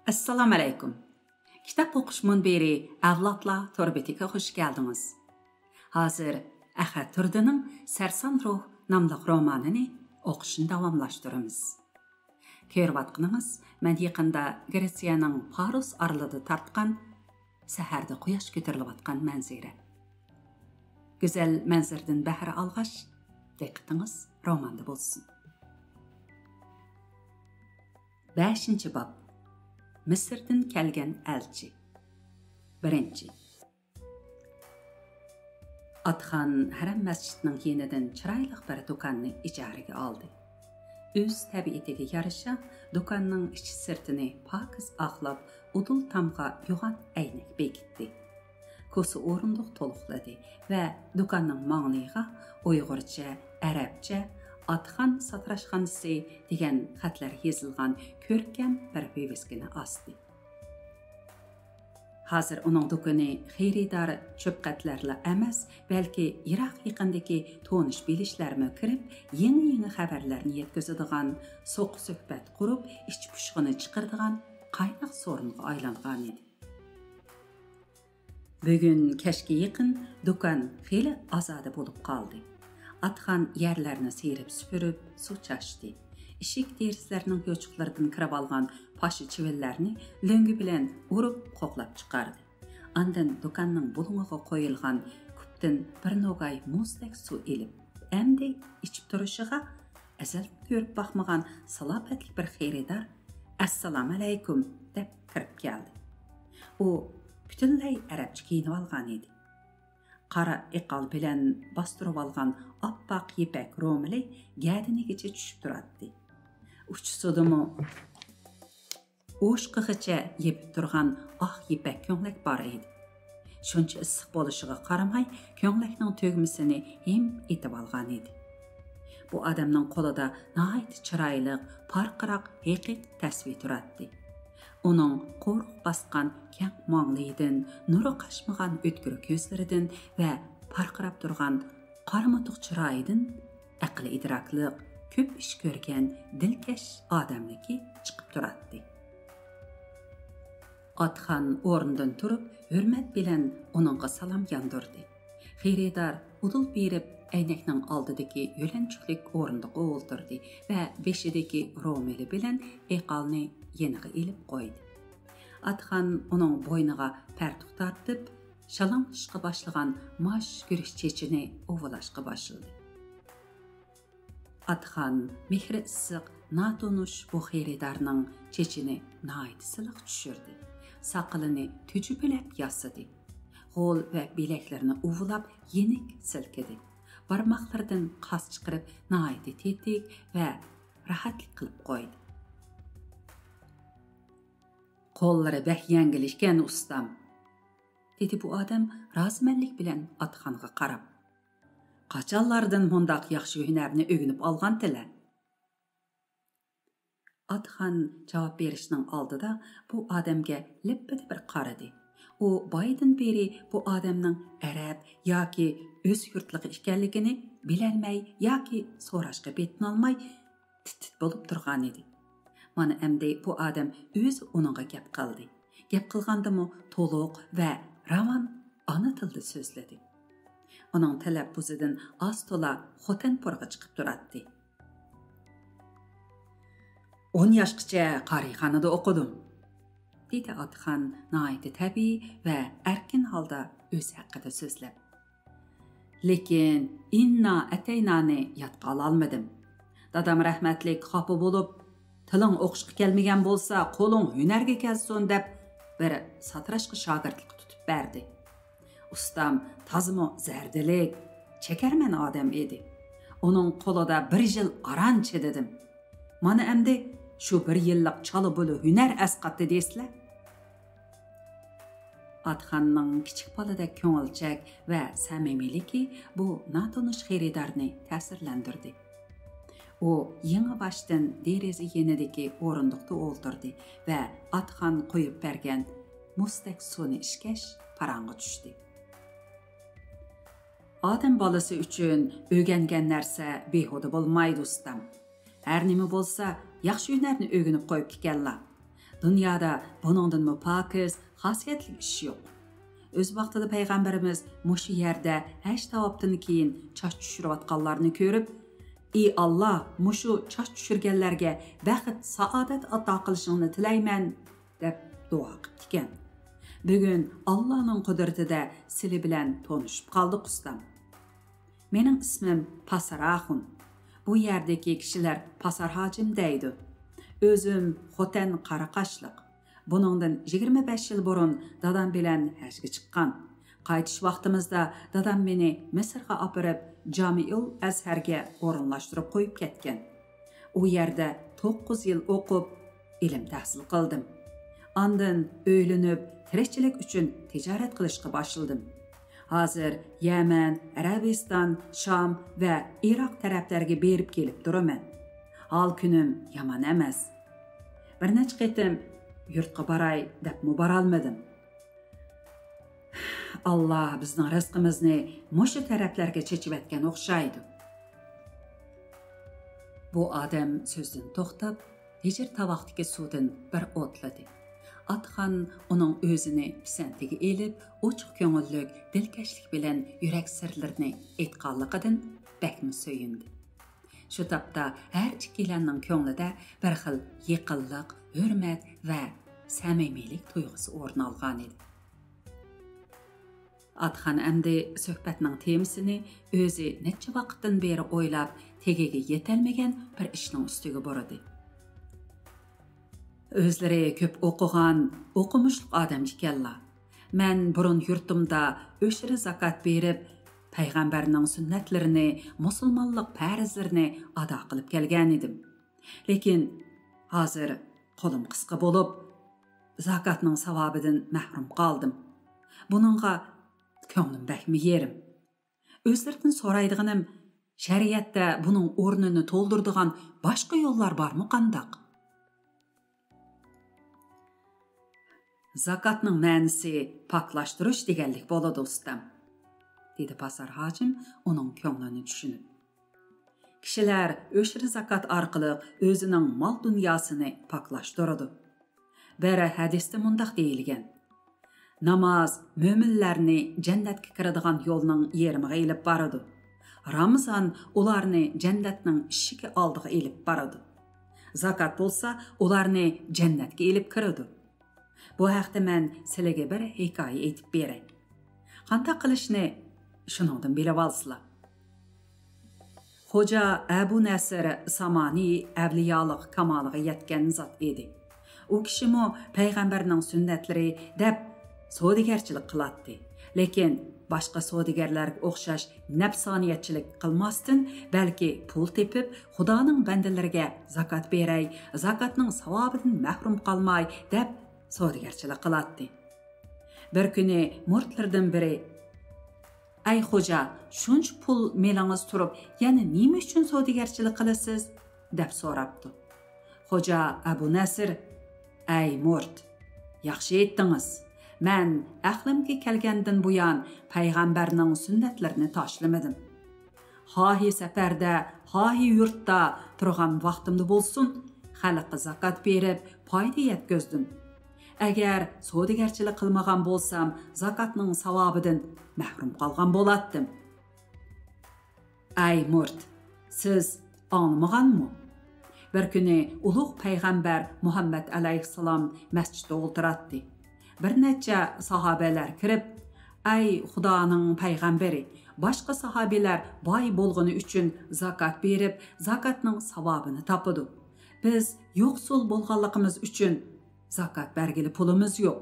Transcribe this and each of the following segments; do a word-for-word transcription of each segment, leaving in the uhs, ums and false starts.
ئەسسالامۇئەلەيكۇم. كىتاب ئوقۇش مۇنبىرى ئەۋلادلار تور بېتىگە خۇش كەلدىڭىز. ھازىر ئەخەت تۇردىنىڭ سەرسان روھ ناملىق رومانىنى ئوقۇشنى داۋاملاشتۇرىمىز. كۆرۈۋاتقىنىڭىز مەن يېقىندا گرېتسىيەنىڭ پاروس ئارىلىدا تارتقان سەھەردە قۇياش كۆتۈرۈلۈۋاتقان مەنزىرە. گۈزەل مەنزىرىدىن بەھرە ئالغاچ، دىققىتىڭىز روماندا بولسۇن. بەشىنچى باب. مىسىردىن كەلگەن ئەلچى. بىرىنچى. ئاتخان ھەرەم مەسچىتنىڭ يېنىدىن چىرايلىق بىر دۇكاننى ئىجارىگە ئالدى. ئۆز تەبىئىتىگە يارىشا، دۇكاننىڭ ئىچى سىرتىنى پاكىز ئاقلاپ، ئۇدۇل تامغا يوغان ئەينەك بېكىتتى. كوسا ئورۇندۇق تولۇقلىدى ۋە دۇكاننىڭ ماڭلىيىغا ئۇيغۇرچە، ئەرەبچە «ئاتخان ساتىراشخانىسى» دېگەن خەتلەر يېزىلغان كۆركەم بىر ۋىۋىسكىنى ئاستى. ھازىر ئۇنىڭ دۇكىنى خېرىدار چۆپقەتلەرلا ئەمەس، بەلكى يىراق يېقىندىكى تونۇش بىلىشلەرمۇ كىرىپ، يېڭى-يېڭى خەۋەرلەرنى يەتكۈزىدىغان، سوق سۆھبەت قۇرۇپ، ئىچ پۇشۇقىنى چىقىرىدىغان قايناق سورۇنغا ئايلانغانىدى. بۈگۈن كەچكە يېقىن دۇكان خېلى ئازادە بولۇپ قالدى. ئاتخان يەرلەرنى سىيرىپ سۈپۈرۈپ، سۇ چاچتى. ئىشىك دېرىزىلەرنىڭ يوچۇقلىرىدىن كىرىۋالغان پاشا چىۋىنلەرنى لۆڭگە بىلەن ئۇرۇپ قوغلاپ چىقاردى. ئاندىن دۇكاننىڭ بۇلۇڭىغا قويۇلغان كۇپتىن بىر نوگاي مۇزدەك سۇ ئېلىپ، ئەمدى ئىچىپ تۇرۇشىغا ئەزەلدىن كۆرۈپ باقمىغان سالاپەتلىك بىر خېرىدار «ئەسسالامۇئەلەيكۇم» دەپ كىرىپ كەلدى. ئۇ پۈتۈنلەي ئەرەبچە كىيىنىۋالغان ئىدى. قارا ئېقال بىلەن باستۇرۇۋالغان ئاپئاق يىپەك رومىلى گەدىنىگىچە چۈشۈپ تۇراتتى. ئۇچىسىدىمۇ ئوشۇقىغىچە يېپىپ تۇرغان ئاق يىپەك كۆڭلەك بار ئىدى. شۇنچە ئىسسىق بولۇشىغا قارىماي، كۆڭلەكنىڭ تۈگمىسىنى ھىم ئېتىۋالغان ئىدى. بۇ ئادەمنىڭ قولىدا ناھايىتى چىرايلىق، پارقىراق ھېقىقىي تەسۋى تۇراتتى. ئۇنىڭ قورۇق باسقان كەڭ ماڭلىيىدىن، نۇرى قاچمىغان ئۆتكۈر كۆزلىرىدىن ۋە پارقىراپ تۇرغان قارىمۇتۇق چىرايىدىن ئەقىل-ئىدراكلىق، كۆپ ئىش كۆرگەن، دىلكەش ئادەملىكى چىقىپ تۇراتتى. ئاتخان ئورنىدىن تۇرۇپ، ھۆرمەت بىلەن ئۇنىڭغا سالام ياندۇردى. خېرىدار ئۇدۇل بېرىپ، ئەينەكنىڭ ئالدىدىكى يۆلەنچۈكلۈك ئورۇندۇققا ئولتۇردى ۋە بېشىدىكى رومىلى بىلەن ئېقالنى يېنىغا ئېلىپ قويدى. ئاتخان ئۇنىڭ بوينىغا پەرتۇق تارتىپ، شالاڭلىشىشقا باشلىغان ماش گۈرۈچ چېچىنى ئۇۋىلاشقا باشلىدى. ئاتخان مېھرى ئىسسىق، ناتونۇش بۇ خېرىدارنىڭ چېچىنى ناھايىتى سىلىق چۈشۈردى. ساقىلىنى تۈجۈپىلەپ ياسىدى. غول ۋە بىلەكلىرىنى ئۇۋىلاپ يېنىك سىلكىدى. بارماقلىرىدىن قاز چىقىرىپ ناھايىتى تېتىك ۋە راھەتلىك قىلىپ قويدى. «قوللىرى بەك يەڭگىل ئىكەن، ئۇستام»، دېدى بۇ ئادەم رازىمەنلىك بىلەن ئاتخانغا قاراپ. «قاچانلاردىن مۇنداق ياخشى ھۈنەرنى ئۆگىنىپ ئالغانتىلە؟» ئاتخان جاۋاب بېرىشنىڭ ئالدىدا بۇ ئادەمگە لىپپىدە بىر قارىدى. ئۇ بايىدىن بېرى بۇ ئادەمنىڭ ئەرەب ياكى ئۆز يۇرتلۇقى ئىكەنلىكىنى بىلەلمەي ياكى سوراشقا پېتىنالماي تىت-تىت بولۇپ تۇرغانىدى. مانا ئەمدى بۇ ئادەم ئۆزى ئۇنىڭغا گەپ قىلدى. گەپ قىلغاندىمۇ تولۇق ۋە راۋان ئانا تىلدا سۆزلىدى. ئۇنىڭ تەلەپپۇزىدىن ئاز-تولا خوتەنپۇرغا چىقىپ تۇراتتى. «ئون ياشقىچە قارىخانىدا ئوقۇدۇم»، دېدى ئاتخان ناھايىتى تەبىئىي ۋە ئەركىن ھالدا ئۆزى ھەققىدە سۆزلەپ. «لېكىن ئىننا ئەتەينانى يادقا ئالالمىدىم. دادام رەھمەتلىك خاپا بولۇپ، تىلىڭ ئوقۇشقا كەلمىگەن بولسا، قولۇڭ ھۈنەرگە كەلسۇن دەپ، بىر ساتىراشقا شاگىرتلىققا تۇتۇپ بەردى. ئۇستام تازىمۇ زەردىلىك، چېكەرمەن ئادەم ئىدى. ئۇنىڭ قولىدا بىر يىل ئاران چىدىدىم. مانا ئەمدى شۇ بىر يىللىق چالا بۇلا ھۈنەر ئەسقاتتى دەيسىلەر.» ئاتخاننىڭ كىچىك بالىدەك كۆڭۈلچەك ۋە سەمىمىيلىكى بۇ ناتونۇش خېرىدارنى تەسىرلەندۈردى. ئۇ يېڭىباشتىن دېرىزە يېنىدىكى ئورۇندۇقتا ئولتۇردى ۋە ئاتخان قۇيۇپ بەرگەن مۇزدەك سۇنى ئىچكەچ، پاراڭغا چۈشتى. «ئادەم بالىسى ئۈچۈن ئۆگەنگەن نەرسە بىھۇدە بولمايدۇ، ئۇستام. ھەر نېمە بولسا، ياخشى ھۈنەرنى ئۆگىنىپ قويۇپتىكەنلا. دۇنيادا بۇنىڭدىنمۇ پاكىز، خاسىيەتلىك ئىش يوق. ئۆز ۋاقتىدا پەيغەمبىرىمىز مۇشۇ يەردە ھەج تاۋاپتىن كېيىن چاچ چۈشۈرۈۋاتقانلارنى كۆرۈپ، «ئى ئاللا، مۇشۇ چاچ چۈشۈرگەنلەرگە بەخت، سائادەت ئاتا قىلىشىڭنى تىلەيمەن» دەپ دۇئا قىپتىكەن. بۈگۈن ئاللانىڭ قۇدرىتىدە سىلى بىلەن تونۇشۇپ قالدۇق، ئۇستام. مېنىڭ ئىسمىم پاسار ئاخۇن. بۇ يەردىكى كىشىلەر پاسار ھاجىم دەيدۇ. ئۆزۈم خوتەن قاراقاشلىق. بۇنىڭدىن يىگىرمە بەش يىل بۇرۇن دادام بىلەن ھەجگە چىققان. قايتىش ۋاقتىمىزدا دادام مېنى مىسىرغا ئاپىرىپ، جامىئۇل ئەزھەرگە ئورۇنلاشتۇرۇپ قويۇپ كەتكەن. ئۇ يەردە توققۇز يىل ئوقۇپ، ئىلىم تەھسىل قىلدىم. ئاندىن ئۆيلىنىپ، تىرىكچىلىك ئۈچۈن تىجارەت قىلىشقا باشلىدىم. ھازىر يەمەن، ئەرەبىستان، شام ۋە ئىراق تەرەپلەرگە بېرىپ كېلىپ تۇرىمەن. ھال كۈنۈم يامان ئەمەس. بىر نەچچە قېتىم يۇرتقا باراي دەپمۇ بارالمىدىم. ئاللا بىزنىڭ رىزقىمىزنى مۇشۇ تەرەپلەرگە چېچىۋەتكەن ئوخشايدۇ. بۇ ئادەم سۆزدىن توختاپ، ھىجىر تاۋاقتىكى سۇدىن بىر ئوتلىدى. ئاتىخان ئۇنىڭ ئۆزىنى پىسەنتىگە ئېلىپ، ئوچۇق كۆڭۈللۈك، دىلكەشلىك بىلەن يۈرەك سىرلىرىنى ئېيتقانلىقىدىن بەكمۇ سۆيۈندى. شۇ تاپتا ھەر ئىككىيلەننىڭ كۆڭلىدە بىر خىل يېقىنلىق، ھۆرمەت ۋە سەمىمىيلىك تۇيغۇسى ئورۇن ئالغانىدى. ئاتىخان ئەمدى سۆھبەتنىڭ تېمىسىنى ئۆزى نەچچە ۋاقىتتىن بېرى ئويلاپ، تېگىگە يېتەلمىگەن بىر ئىشنىڭ ئۈستىگە بۇرىدى. ئۆزلىرى كۆپ ئوقۇغان، ئوقۇمۇشلۇق ئادەم ئىكەنلا. مەن بۇرۇن يۇرتۇمدا ئۆشرە زاكات بېرىپ، پەيغەمبەرنىڭ سۈننەتلىرىنى، مۇسۇلمانلىق پەرزلىرىنى ئادا قىلىپ كەلگەنىدىم. لېكىن ھازىر قولۇم قىسقا بولۇپ، زاكاتنىڭ ساۋابىدىن مەھرۇم قالدىم. بۇنىڭغا كۆڭلۈم بەكمۇ يېرىم. ئۆزلىرىدىن سورايدىغىنىم، شەرىئەتتە بۇنىڭ ئورنىنى تولدۇرىدىغان باشقا يوللار بارمۇ قانداق؟ زاكاتنىڭ مەنىسى پاكلاشتۇرۇش دېگەنلىك بولىدۇ، ئۇستام، دېدى پاسار ھاجىم ئۇنىڭ كۆڭلىنى چۈشىنىپ. كىشىلەر ئۆشرە زاكات ئارقىلىق ئۆزىنىڭ مال دۇنياسىنى پاكلاشتۇرىدۇ. بىر ھەدىستە مۇنداق دېيىلگەن: ناماز مۆمىنلەرنى جەننەتكە كىرىدىغان يولنىڭ يېرىمىغا ئېلىپ بارىدۇ. رامىزان ئۇلارنى جەننەتنىڭ ئىشىكى ئالدىغا ئېلىپ بارىدۇ. زاكات بولسا ئۇلارنى جەننەتكە ئېلىپ كىرىدۇ. بۇ ھەقتە مەن سىلىگە بىر ھېكايە ئېيتىپ بېرەي. قانداق قىلىشنى شۇنىڭدىن بىلىۋالسىلا. خوجا ئەبۇ نەسىر سامانى ئەۋلىيالىق كامالىغا يەتكەن زات ئىدى. ئۇ كىشىمۇ پەيغەمبەرنىڭ سۈننەتلىرى دەپ سودىگەرچىلىك قىلاتتى. لېكىن باشقا سودىگەرلەرگە ئوخشاش نەپسانىيەتچىلىك قىلماستىن، بەلكى پۇل تېپىپ، خۇدانىڭ بەندىلىرىگە زاكات بېرەي، زاكاتنىڭ ساۋابىدىن مەھرۇم قالماي دەپ سودىگەرچىلىك قىلاتتى. بىر كۈنى مۇرىتلىرىدىن بىرى، «ئەي خوجا، شۇنچە پۇل مېلىڭىز تۇرۇپ، يەنە نېمە ئۈچۈن سودىگەرچىلىك قىلىسىز؟» دەپ سوراپتۇ. خوجا ئەبۇ نەسىر، «ئەي مۇرىت، ياخشى ئېيتتىڭىز. مەن ئەقلىمگە كەلگەندىن بۇيان پەيغەمبەرنىڭ سۈننەتلىرىنى تاشلىمىدىم. خاھى سەپەردە، خاھى يۇرتتا تۇرغان ۋاقتىمدا بولسۇن، خەلققە زاكات بېرىپ، پايدا يەتكۈزدۈم. ئەگەر سودىگەرچىلىك قىلمىغان بولسام، زاكاتنىڭ ساۋابىدىن مەھرۇم قالغان بولاتتىم.» ئەي مۇرىت، سىز ئاڭلىمىغانمۇ؟ بىر كۈنى ئۇلۇغ پەيغەمبەر مۇھەممەد ئەلەيھىسسالام مەسچىتتە ئولتۇراتتى. بىر نەچچە ساھابەلەر كىرىپ، «ئەي خۇدانىڭ پەيغەمبىرى، باشقا ساھابىلەر باي بولغىنى ئۈچۈن زاكات بېرىپ، زاكاتنىڭ ساۋابىنى تاپىدۇ. بىز يوقسۇل بولغانلىقىمىز ئۈچۈن زاكات بەرگىلى پۇلىمىز يوق.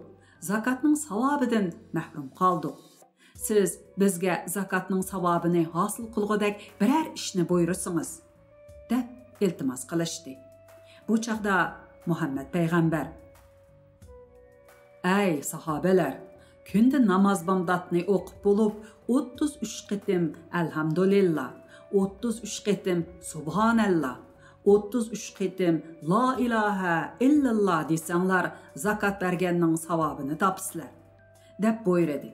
زاكاتنىڭ ساۋابىدىن مەھرۇم قالدۇق. سىز بىزگە زاكاتنىڭ ساۋابىنى ھاسىل قىلغۇدەك بىرەر ئىشنى بۇيرۇسىڭىز» دەپ ئىلتىماس قىلىشتى. بۇ چاغدا مۇھەممەد پەيغەمبەر، «ئەي ساھابىلەر، كۈندە ناماز بامداتنى ئوقۇپ بولۇپ، ئوتتۇز ئۈچ قېتىم ئەلھەمدۇلىللا، ئوتتۇز ئۈچ قېتىم سۇبھانەللا، ئوتتۇز ئۈچ قېتىم لا ئىلاھە ئىللاللا دېسەڭلار، زاكات بەرگەننىڭ ساۋابىنى تاپىسىلەر» دەپ بۇيرۇدى.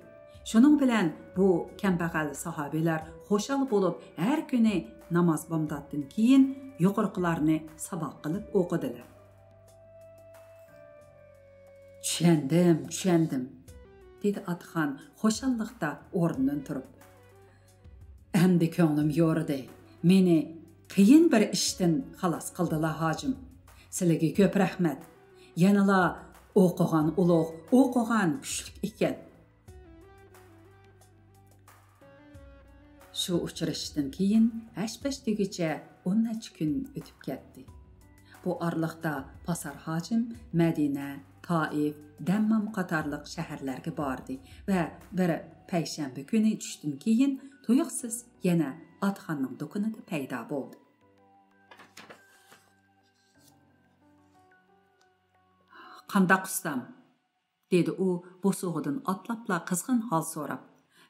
شۇنىڭ بىلەن بۇ كەمبەغەل ساھابىلەر خۇشال بولۇپ، ھەر كۈنى ناماز بامداتتىن كېيىن يۇقىرىقىلارنى ساۋاق قىلىپ ئوقۇدىلار. چۈشەندىم، چۈشەندىم، دېدى ئاتىخان خۇشاللىقتا ئورنىدىن تۇرۇپ. ئەمدى كۆڭلۈم يورىدى. مېنى قىيىن بىر ئىشتىن خالاس قىلدىلا، ھاجىم. سىلىگە كۆپ رەھمەت. يەنىلا ئوقۇغان ئۇلۇغ، ئوقۇغان كۈچلۈك ئىكەن. شۇ ئۇچرىشىشتىن كېيىن ھەش-پەش دېگۈچە ئون نەچچە كۈن ئۆتۈپ كەتتى. بۇ ئارىلىقتا پاسار ھاجىم مەدىنە، تائىف، دەممام قاتارلىق شەھەرلەرگە باردى ۋە بىر پەيشەنبە كۈنى چۈشتىن كېيىن تۇيۇقسىز يەنە ئاتىخاننىڭ دۇكىنىدا پەيدا بولدى. قانداق ئۇستام؟ دېدى ئۇ بوسۇغىدىن ئاتلاپلا قىزغىن ھال سوراپ.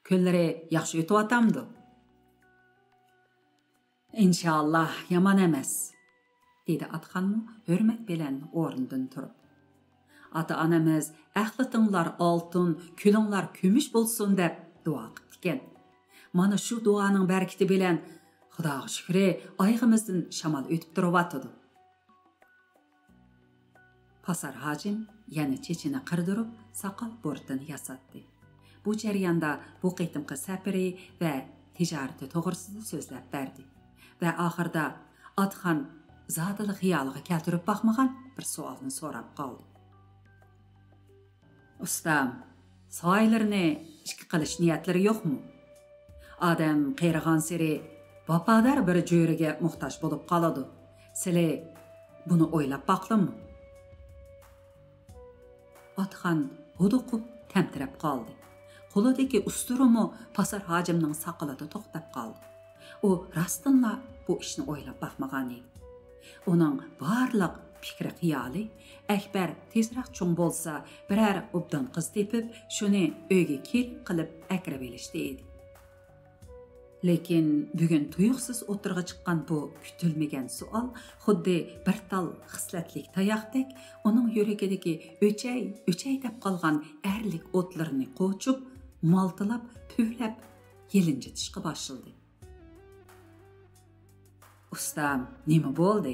كۈنلىرى ياخشى ئۆتۈۋاتامدۇ؟ ئىنشائاللا، يامان ئەمەس، دېدى ئاتىخانمۇ ھۆرمەت بىلەن ئورنىدىن تۇرۇپ. ئاتا-ئانىمىز ئەخلىتىڭلار ئالتۇن، كۈلۈڭلار كۈمۈش بولسۇن دەپ دۇئا قىپتىكەن. مانا شۇ دۇئانىڭ بەرىكىتى بىلەن، خۇداغا شۈكرى، ئايىغىمىزدىن شامال ئۆتۈپ تۇرۇۋاتىدۇ. پاسار ھاجىم يەنە چېچىنى قىردۇرۇپ، ساقال بۇرۇتىنى ياساتتى. بۇ جەرياندا بۇ قېتىمقى سەپىرى ۋە تىجارىتى توغرىسىدا سۆزلەپ بەردى ۋە ئاخىرىدا ئاتىخان زادىلا خىيالىغا كەلتۈرۈپ باقمىغان بىر سوئالنى سوراپ قالدى. ئۇستام، سايىلىرىنى ئىككى قىلىش نىيەتلىرى يوقمۇ؟ ئادەم قېرىغانسېرى ۋاپادار بىر جۆرىگە موھتاج بولۇپ قالىدۇ. سىلى بۇنى ئويلاپ باقتىڭمۇ؟ ئاتىخان ھودۇقۇپ تەمتىرەپ قالدى. قولىدىكى ئۇستۇرىمۇ پاسار ھاجىمنىڭ ساقىلىدا توختاپ قالدى. ئۇ راستتىنلا بۇ ئىشنى ئويلاپ باقمىغان ئىدى. ئۇنىڭ بارلىق پىكرى خىيالى، ئەكبەر تېزرەك چوڭ بولسا، بىرەر ئوبدان قىز تېپىپ، شۇنى ئۆيگە كېلىن قىلىپ ئەكىرىۋېلىشتا ئىدى. لېكىن بۈگۈن تۇيۇقسىز ئوتتۇرىغا چىققان بۇ كۈتۈلمىگەن سوئال خۇددى بىر تال خىسلەتلىك تاياقتەك ئۇنىڭ يۈرىكىدىكى ئۆچەي، ئۆچەي دەپ قالغان ئەرلىك ئوتلىرىنى قوچۇپ، مالتىلاپ، پۈۋلەپ، يېلىنجىتىشقا باشلىدى. ئۇستام، نېمە بولدى؟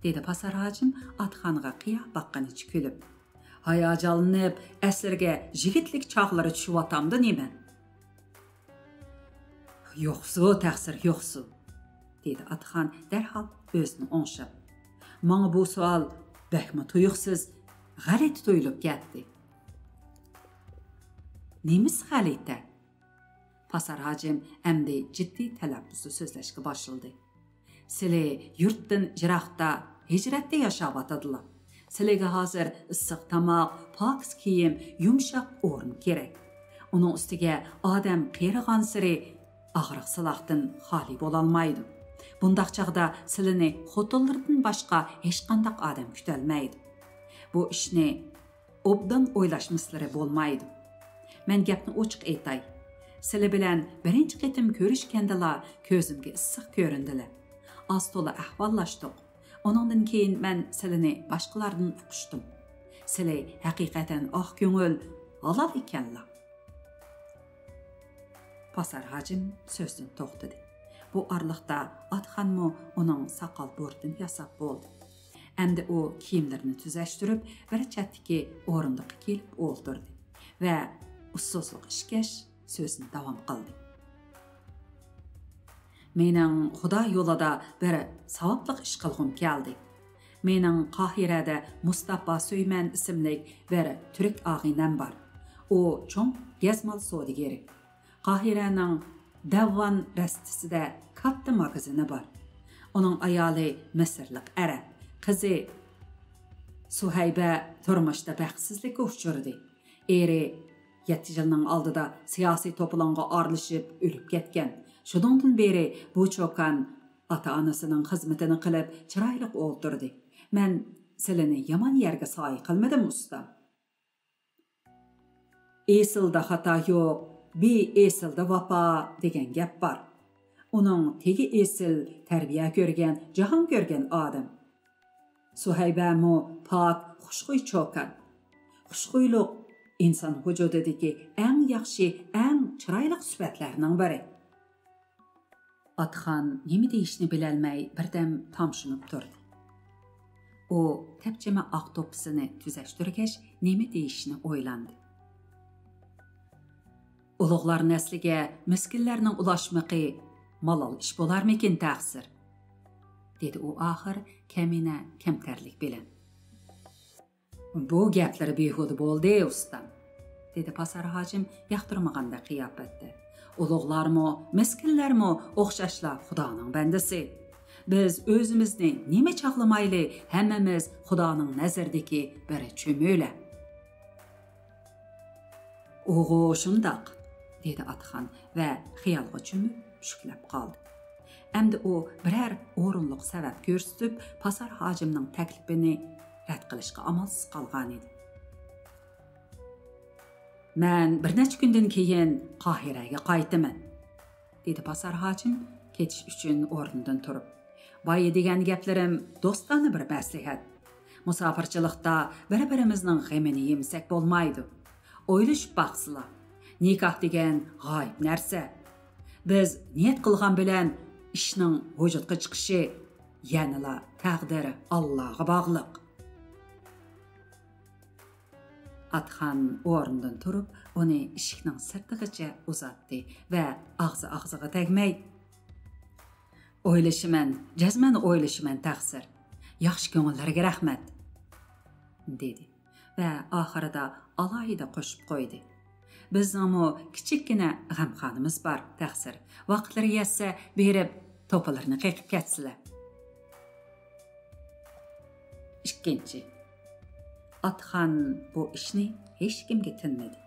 دېدى پاسار ھاجىم ئاتىخانغا قىيا باققىنىچە كۈلۈپ. ھاياجانلىنىپ، ئەسلىگە يىگىتلىك چاغلىرى چۈشۈۋاتامدۇ نېمە؟ يوقسۇ، تەقسىر يوقسۇ، دېدى ئاتىخان دەرھال ئۆزىنى ئوڭشاپ. ماڭا بۇ سوئال بەكمۇ تۇيۇقسىز، غەلىتە تۇيۇلۇپ كەتتى. نېمىسى غەلىتە؟ پاسار ھاجىم ئەمدى جىددىي تەلەپپۇزدا سۆزلەشكە باشلىدى. سىلى يۇرتتىن يىراقتا، ھىجرەتتە ياشاۋاتىدىلا. سىلىگە ھازىر ئىسسىق تاماق، پاكىز كىيىم، يۇمشاق ئورۇن كېرەك. ئۇنىڭ ئۈستىگە ئادەم قېرىغانسېرى ئاغرىق-سالاقتىن خالىي بولالمايدۇ. بۇنداق چاغدا سىلىنى خوتۇنلىرىدىن باشقا ھېچقانداق ئادەم كۈتەلمەيدۇ. بۇ ئىشنى ئوبدان ئويلاشمىسىلىرى بولمايدۇ. مەن گەپنى ئوچۇق ئېيتاي. سىلى بىلەن بىرىنچى قېتىم كۆرۈشكەندىلا كۆزۈمگە ئىسسىق كۆرۈندىلە. ئاز-تولا ئەھۋاللاشتۇق. ئۇنىڭدىن كېيىن مەن سىلىنى باشقىلاردىن ئۇقۇشتۇم. سىلى ھەقىقەتەن ئاق كۆڭۈل، ھالال ئىكەنلا. پاسار ھاجىم سۆزدىن توختىدى. بۇ ئارىلىقتا ئاتىخانمۇ ئۇنىڭ ساقال بۇرۇتىنى ياساپ بولدى. ئەمدى ئۇ كىيىملىرىنى تۈزەشتۈرۈپ، بىر چەتتىكى ئورۇندۇققا كېلىپ ئولتۇردى ۋە ئۇسسۇزلۇق ئىچكەچ سۆزىنى داۋام قىلدى. مېنىڭ خۇدا يولىدا بىر ساۋابلىق ئىش قىلغۇم كەلدى. مېنىڭ قاھىرەدە مۇستاپا سۆيمەن ئىسىملىك بىر تۈرك ئاغىنەم بار. ئۇ چوڭ گەزمال سودىگىرى. قاھىرەنىڭ دەۋۋان رەستىسىدە كاتتا ماگىزىنى بار. ئۇنىڭ ئايالى مىسىرلىق ئەرەب، قىزى سۇھەيبە تۇرمۇشتا بەختسىزلىككە ئۇچرىدى. ئېرى يەتتە يىلنىڭ ئالدىدا سىياسىي توپىلاڭغا ئارىلىشىپ ئۆلۈپ كەتكەن. شۇنىڭدىن بېرى بۇ چوكان ئاتا-ئانىسىنىڭ خىزمىتىنى قىلىپ چىرايلىق ئولتۇردى. مەن سىلىنى يامان يەرگە سايە قىلمىدىم، ئۇستا. ئېسىلدا خاتا يوق، بى ئېسىلدا ۋاپا دېگەن گەپ بار. ئۇنىڭ تېگى ئېسىل، تەربىيە كۆرگەن، جاھان كۆرگەن ئادەم. سۇھەيبەمۇ پاك، خۇشخۇي چوكان. خۇشخۇيلۇق ئىنسان ۋۇجۇدىدىكى ئەڭ ياخشى، ئەڭ چىرايلىق سۈپەتلەرنىڭ بىرى. ئاتىخان نېمە دېيىشنى بىلەلمەي بىردەم تامشىنىپ تۇردى. ئۇ تەپچىمە ئاق دوپپىسىنى تۈزەشتۈرگەچ، نېمە دېيىشنى ئويلاندى. ئۇلۇغلار نەسلىگە مىسكىنلەرنىڭ ئۇلاشمىقى مالال ئىش بولارمىكىن، تەقسىر؟ دېدى ئۇ ئاخىر كەمىنە كەمتەرلىك بىلەن. بۇ گەپلىرى بىھۇدە بولدى، ئۇستام، دېدى پاسار ھاجىم ياقتۇرمىغاندەك قىياپەتتە. ئۇلۇغلارمۇ، مىسكىنلەرمۇ ئوخشاشلا خۇدانىڭ بەندىسى. بىز ئۆزىمىزنى نېمە چاغلىمايلى، ھەممىمىز خۇدانىڭ نەزىرىدىكى بىر چۆمۈلە. ئۇغۇ شۇنداق، دېدى ئاتخان ۋە خىيالغا چۆمۈپ شۈكلەپ قالدى. ئەمدى ئۇ بىرەر ئورۇنلۇق سەۋەب كۆرسىتىپ، پاسار ھاجىمنىڭ تەكلىپىنى رەت قىلىشقا ئامالسىز قالغانىدى. مەن بىر نەچچە كۈندىن كېيىن قاھىرەگە قايتىمەن، دېدى پاسار ھاجىم كېتىش ئۈچۈن ئورنىدىن تۇرۇپ. بايا دېگەن گەپلىرىم دوستانە بىر مەسلىھەت. مۇساپىرچىلىقتا بىر-بىرىمىزنىڭ غېمىنى يېمىسەك بولمايدۇ. ئويلىشىپ باقسىلا، نىكاھ دېگەن غايىب نەرسە. بىز نىيەت قىلغان بىلەن ئىشنىڭ ۋۇجۇدقا چىقىشى يەنىلا تەقدىر ئاللاغا باغلىق. ئاتخان ئورنىدىن تۇرۇپ، ئۇنى ئىشىكنىڭ سىرتىغىچە ئۇزاتتى ۋە ئاغزى ئاغزىغا تەگمەي، ئويلىشىمەن، جەزمەن ئويلىشىمەن، تەقسىر. ياخشى كۆڭۈللىرىگە رەھمەت، دېدى ۋە ئاخىرىدا ئالاھىدە قوشۇپ قويدى. بىزنىڭمۇ كىچىككىنە غەمخانىمىز بار، تەقسىر. ۋاقىتلىرى يەتسە، بېرىپ توپىلىرىنى قېقىپ كەتسىلە. ئىككىنچى. ئاتخان بۇ ئىشنى ھېچكىمگە تىنمىدى.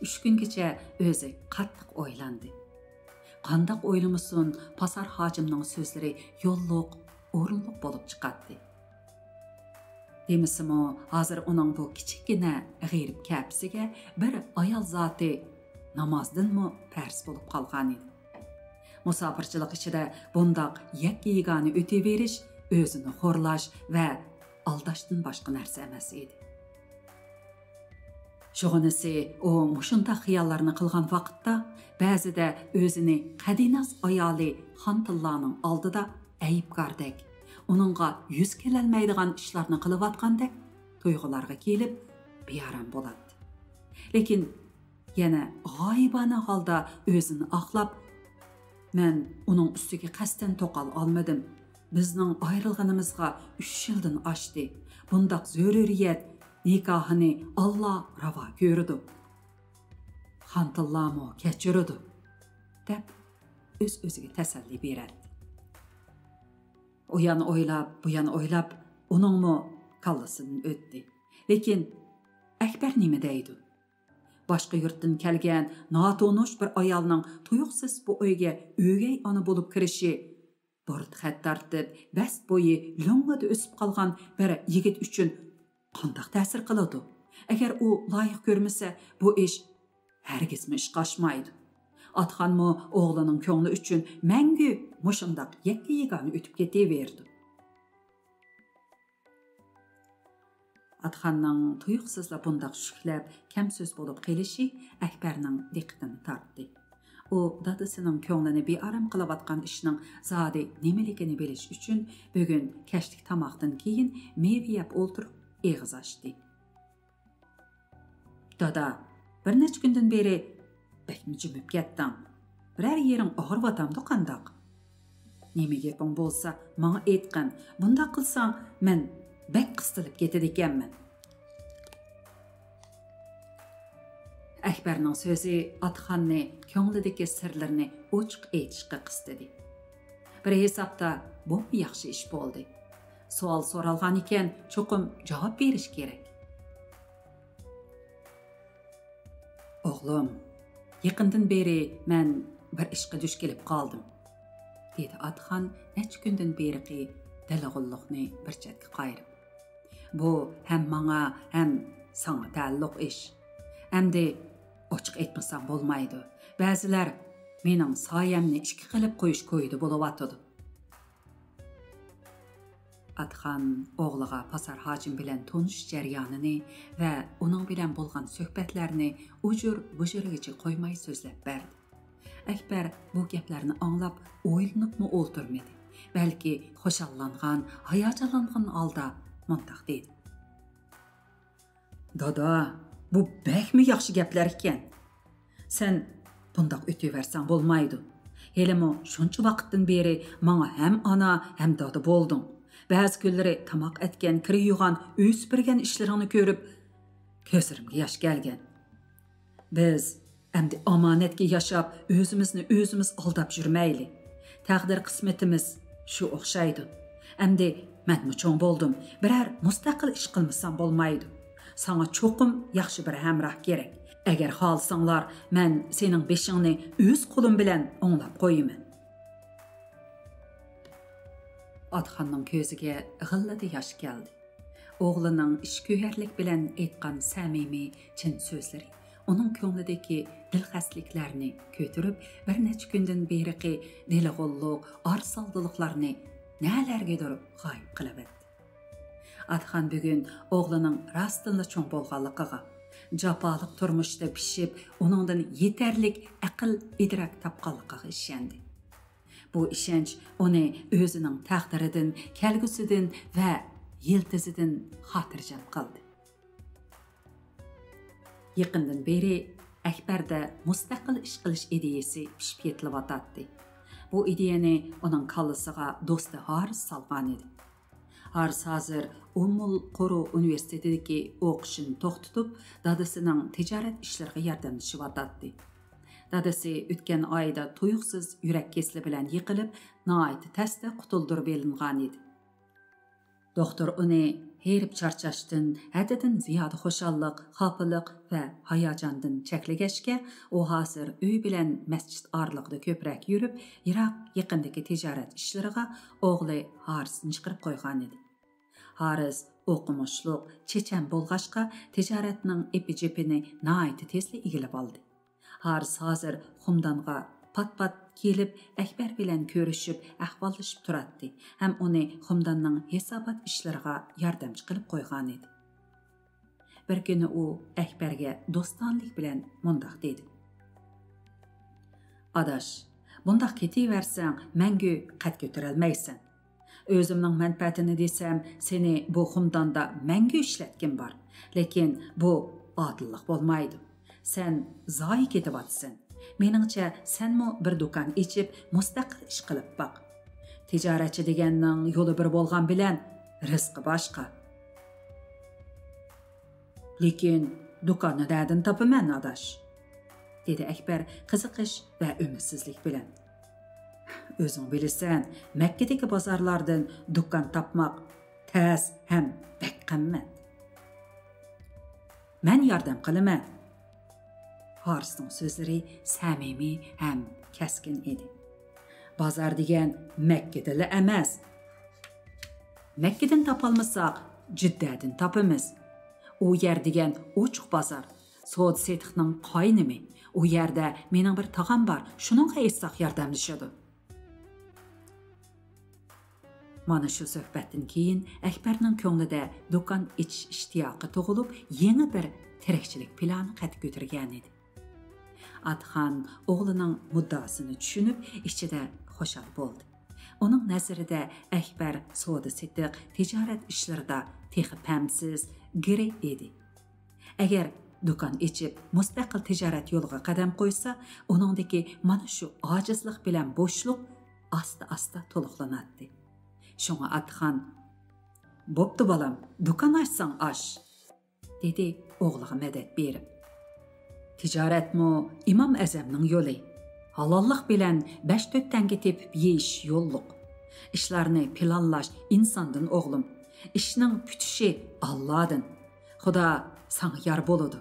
ئۈچ كۈنگىچە ئۆزى قاتتىق ئويلاندى. قانداق ئويلىمىسۇن، پاسار ھاجىمنىڭ سۆزلىرى يوللۇق، ئورۇنلۇق بولۇپ چىقاتتى. دېمىسىمۇ، ھازىر ئۇنىڭ بۇ كىچىككىنە غېرىب كەپىسىگە بىر ئايال زاتى نامازدىنمۇ پەرز بولۇپ قالغانىدى. مۇساپىرچىلىق ئىچىدە بۇنداق يەككە-يېگانە ئۆتۈۋېرىش ئۆزىنى خورلاش ۋە ئالداشتىن باشقا نەرسە ئەمەس ئىدى. شۇغىنىسى، ئۇ مۇشۇنداق خىياللارنى قىلغان ۋاقىتتا، بەزىدە ئۆزىنى قەدىناس ئايالى خانتىللانىڭ ئالدىدا ئەيىبكاردەك، ئۇنىڭغا يۈز كېلەلمەيدىغان ئىشلارنى قىلىۋاتقاندەك تۇيغۇلارغا كېلىپ، بىئارام بولاتتى. لېكىن يەنە غايىبانە ھالدا ئۆزىنى ئاقلاپ، مەن ئۇنىڭ ئۈستىگە قەستەن توقال ئالمىدىم. بىزنىڭ ئايرىلغىنىمىزغا ئۈچ يىلدىن ئاشتى. بۇنداق زۆرۈرىيەت نىكاھىنى ئاللا راۋا كۆرىدۇ. خانتىللامۇ كەچۈرىدۇ، دەپ ئۆز-ئۆزىگە تەسەللى بېرەتتى. ئۇ يان ئويلاپ، بۇ يان ئويلاپ، ئۇنىڭمۇ كاللىسىدىن ئۆتتى. لېكىن ئەكبەر نېمە دەيدۇ؟ باشقا يۇرتتىن كەلگەن ناتونۇش بىر ئايالنىڭ تۇيۇقسىز بۇ ئۆيگە ئۆگەي ئانا بولۇپ كىرىشى، بۇرۇت خەت تارتىپ، بەست بويى لۆڭگىدە ئۆسۈپ قالغان بىر يىگىت ئۈچۈن قانداق تەسىر قىلىدۇ؟ ئەگەر ئۇ لايىق كۆرمىسە، بۇ ئىش ھەرگىزمۇ ئىشقا ئاشمايدۇ. ئاتخانمۇ ئوغلىنىڭ كۆڭلى ئۈچۈن مەڭگۈ مۇشۇنداق يەككە-يېگانە ئۆتۈپ كېتىۋېرىدۇ. ئاتخاننىڭ تۇيۇقسىزلا بۇنداق شۈكلەپ، كەم سۆز بولۇپ قېلىشى ئەكبەرنىڭ دىققىتىنى تارتتى. ئۇ دادىسىنىڭ كۆڭلىنى بىئارام قىلىۋاتقان ئىشنىڭ زادى نېمىلىكىنى بىلىش ئۈچۈن، بۈگۈن كەچلىك تاماقتىن كېيىن مېۋە يەپ ئولتۇرۇپ ئېغىز ئاچتى. دادا، بىر نەچچە كۈندىن بېرى بەكمۇ جىمىپ كەتتىڭ. بىرەر يېرىڭ ئاغرىۋاتامدۇ قانداق؟ نېمە گېپىڭ بولسا، ماڭا ئېيتقىن. بۇنداق قىلساڭ، مەن بەك قىستىلىپ كېتىدىكەنمەن. ئەكبەرنىڭ سۆزى ئاتخاننى كۆڭلىدىكى سىرلىرىنى ئوچۇق ئېيتىشقا قىستىدى. بىر ھېسابتا بۇمۇ ياخشى ئىش بولدى. سوئال سورالغان ئىكەن، چوقۇم جاۋاب بېرىش كېرەك. ئوغلۇم، يېقىندىن بېرى مەن بىر ئىشقا دۇچ كېلىپ قالدىم، دېدى ئاتخان نەچچە كۈندىن بېرىقى دەلىغۇللۇقنى بىر چەتكە قايرىپ. بۇ ھەم ماڭا، ھەم ساڭا تەئەللۇق ئىش. ئەمدى ئوچۇق ئېيتمىسام بولمايدۇ. بەزىلەر مېنىڭ سايەمنى ئىككى قىلىپ قويۇش كويىدا بولۇۋاتىدۇ. ئاتخان ئوغلىغا پاسار ھاجىم بىلەن تونۇشۇش جەريانىنى ۋە ئۇنىڭ بىلەن بولغان سۆھبەتلەرنى ئۇجۇر-بۇجۇرىغىچە قويماي سۆزلەپ بەردى. ئەكبەر بۇ گەپلەرنى ئاڭلاپ ئويلىنىپمۇ ئولتۇرمىدى، بەلكى خۇشاللانغان، ھاياجانلانغان ھالدا مۇنداق دېدى: «دادا، بۇ بەكمۇ ياخشى گەپلەر ئىكەن. سەن بۇنداق ئۆتۈۋەرسەڭ بولمايدۇ. ھېلىمۇ شۇنچە ۋاقىتتىن بېرى ماڭا ھەم ئانا، ھەم دادا بولدۇڭ. بەزى كۈنلىرى تاماق ئەتكەن، كىر يۇغان، ئۆي سۈپۈرگەن ئىشلىرىڭنى كۆرۈپ، كۆزلىرىمگە ياش كەلگەن. بىز ئەمدى ئامانەتكە ياشاپ، ئۆزىمىزنى ئۆزىمىز ئالداپ يۈرمەيلى. تەقدىر قىسمىتىمىز شۇ ئوخشايدۇ. ئەمدى مەنمۇ چوڭ بولدۇم. بىرەر مۇستەقىل ئىش قىلمىسام بولمايدۇ. ساڭا چوقۇم ياخشى بىر ھەمراھ كېرەك. ئەگەر خالىساڭلار، مەن سېنىڭ بېشىڭنى ئۆز قولۇم بىلەن ئوڭلاپ قويىمەن.» ئاتىخاننىڭ كۆزىگە غىللىدە ياش كەلدى. ئوغلىنىڭ ئىچكۆيەرلىك بىلەن ئېيتقان سەمىمىي، چىن سۆزلىرى ئۇنىڭ كۆڭلىدىكى دىلخەستىلىكلەرنى كۆتۈرۈپ، بىر نەچچە كۈندىن بېرىقى دېلىغۇللۇق، ئارىسالدىلىقلارنى نەلەرگىدۇر غايىب قىلىۋەتتى. ئاتىخان بۈگۈن ئوغلىنىڭ راستتىنلا چوڭ بولغانلىقىغا، جاپالىق تۇرمۇشتا پىشىپ، ئۇنىڭدىن يېتەرلىك ئەقىل-ئىدراك تاپقانلىقىغا ئىشەندى. بۇ ئىشەنچ ئۇنى ئۆزىنىڭ تەقدىرىدىن، كەلگۈسىدىن ۋە يىلتىزىدىن خاتىرجەم قىلدى. يېقىندىن بېرى ئەكبەردە مۇستەقىل ئىش قىلىش ئىدىيەسى پىشىپ يېتىلىۋاتاتتى. بۇ ئىدىيەنى ئۇنىڭ كاللىسىغا دوستى ھارىس سالغانىدى. ھارىس ھازىر ئۇممۇل قۇرۇ ئۇنىۋېرسىتېتىدىكى ئوقۇشىنى توختىتىپ، دادىسىنىڭ تىجارەت ئىشلىرىغا ياردەملىشىۋاتاتتى. دادىسى ئۆتكەن ئايدا تۇيۇقسىز يۈرەك كېسىلى بىلەن يىقىلىپ، ناھايىتى تەستە قۇتۇلدۇرۇۋېلىنغانىدى. دوختۇر ئۇنى ھېرىپ چارچاشتىن، ھەددىدىن زىيادە خۇشاللىق، خاپىلىق ۋە ھاياجاندىن چەكلىگەچكە، ئۇ ھازىر ئۆي بىلەن مەسچىت ئارىلىقىدا كۆپرەك يۈرۈپ، يىراق يېقىندىكى تىجارەت ئىشلىرىغا ئوغلى ھارىسنى چىقىرىپ قويغانىدى. ھارىس ئوقۇمۇشلۇق، چېچەن بولغاچقا، تىجارەتنىڭ ئېپى-جېپىنى ناھايىتى تېزلا ئىگىلىۋالدى. ھارىس ھازىر خۇمدانغا پات-پات كېلىپ، ئەكبەر بىلەن كۆرۈشۈپ، ئەھۋاللىشىپ تۇراتتى ھەم ئۇنى خۇمداننىڭ ھېسابات ئىشلىرىغا ياردەمچى قىلىپ قويغانىدى. بىر كۈنى ئۇ ئەكبەرگە دوستانىلىك بىلەن مۇنداق دېدى: «ئاداش، بۇنداق كېتىۋەرسەڭ، مەڭگۈ قەد كۆتۈرەلمەيسەن. ئۆزۈمنىڭ مەنپەئەتىنى دېسەم، سېنى بۇ خۇمداندا مەڭگۈ ئىشلەتكۈم بار. لېكىن بۇ ئادىللىق بولمايدۇ. سەن زايە كېتىۋاتىسەن. مېنىڭچە، سەنمۇ بىر دۇكان ئېچىپ، مۇستەقىل ئىش قىلىپ باق. تىجارەتچى دېگەننىڭ يولى بىر بولغان بىلەن، رىزقى باشقا.» «لېكىن دۇكاننى نەدىن تاپىمەن، ئاداش؟» دېدى ئەكبەر قىزىقىش ۋە ئۈمىدسىزلىك بىلەن. «ئۆزۈڭ بىلىسەن، مەككىدىكى بازارلاردىن دۇكان تاپماق تەس ھەم بەك قىممەت.» «مەن ياردەم قىلىمەن.» ھارىسنىڭ سۆزلىرى سەمىمىي ھەم كەسكىن ئىدى. «بازار دېگەن مەككىدىلا ئەمەس. مەككىدىن تاپالمىساق، جىددەدىن تاپىمىز. ئۇ يەر دېگەن ئوچۇق بازار، سودا-سېتىقنىڭ قاينىمى. ئۇ يەردە مېنىڭ بىر تاغام بار، شۇنىڭغا ئېيتساق ياردەملىشىدۇ.» مانا شۇ سۆھبەتتىن كېيىن ئەكبەرنىڭ كۆڭلىدە دۇكان ئېچىش ئىشتىياقى تۇغۇلۇپ، يېڭى بىر تىرىكچىلىك پىلانى قەد كۆتۈرگەنىدى. ئاتىخان ئوغلىنىڭ مۇددىئاسىنى چۈشىنىپ، ئىچىدە خۇشال بولدى. ئۇنىڭ نەزىرىدە ئەكبەر سودا-سېتىق، تىجارەت ئىشلىرىدا تېخى پەمسىز، گىرى ئىدى. ئەگەر دۇكان ئېچىپ، مۇستەقىل تىجارەت يولىغا قەدەم قويسا، ئۇنىڭدىكى مانا شۇ ئاجىزلىق بىلەن بوشلۇق ئاستا-ئاستا تولۇقلىناتتى. شۇڭا ئاتىخان، «بوپتۇ بالام، دۇكان ئاچساڭ ئاچ.» دېدى ئوغلىغا مەدەت بېرىپ. «تىجارەتمۇ ئىمام ئەزەمنىڭ يولى. ھالاللىق بىلەن بەش تۆت تەڭگە تېپىپ يېيىش يوللۇق. ئىشلارنى پىلانلاش ئىنساندىن، ئوغلۇم. ئىشنىڭ پۈتۈشى ئاللادىن. خۇدا ساڭا يار بولىدۇ.»